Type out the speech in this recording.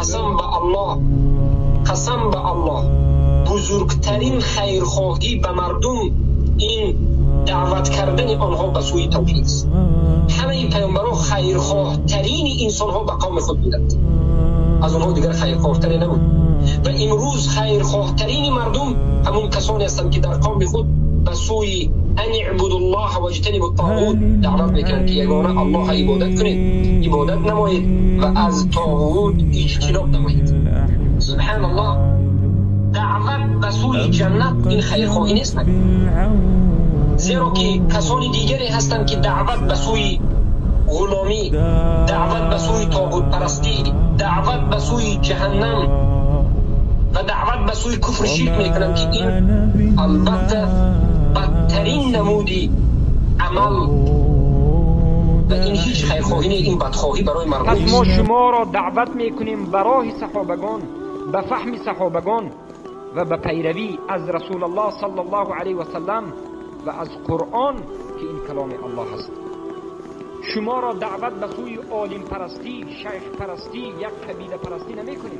قسم به الله، قسم به الله، بزرگترین خیرخواهی به مردم این دعوت کردن آنها به سوی توحید است. همه پیامبران خیرخواه ترین انسان ها به قوم خود بودند، از آنها دیگر خیرخواه تری نبود. و امروز خیرخواه ترین مردم همون کسانی هستند که در قوم خود به سوی ان اعبدوا الله واجتنبوا الطاغوت دعوت میکنند که یگانه الله عبادت کنید، عبادت نمایید و از طاغوت اجتناب نمایید. سبحان الله، دعوت به سوی جنت این خیرخواهی نیست، زیرا که کسانی دیگری هستند که دعوت به سوی غلامی، دعوت به سوی طاغوت پرستی، دعوت به سوی جهنم و دعوت به سوی کفر شرک میکنند که این البته بدترین نمودی عمل و این هیچ خیرخواهی نیست، این بدخواهی برای مردم پس است. ما شما را دعوت میکنیم به راه صحابگان، به فهم صحابگان و به پیروی از رسول الله صلی الله علیه و سلم و از قرآن که این کلام الله است. شما را دعوت به سوی عالم پرستی، شیخ پرستی، یک قبیله پرستی نمی کنیم.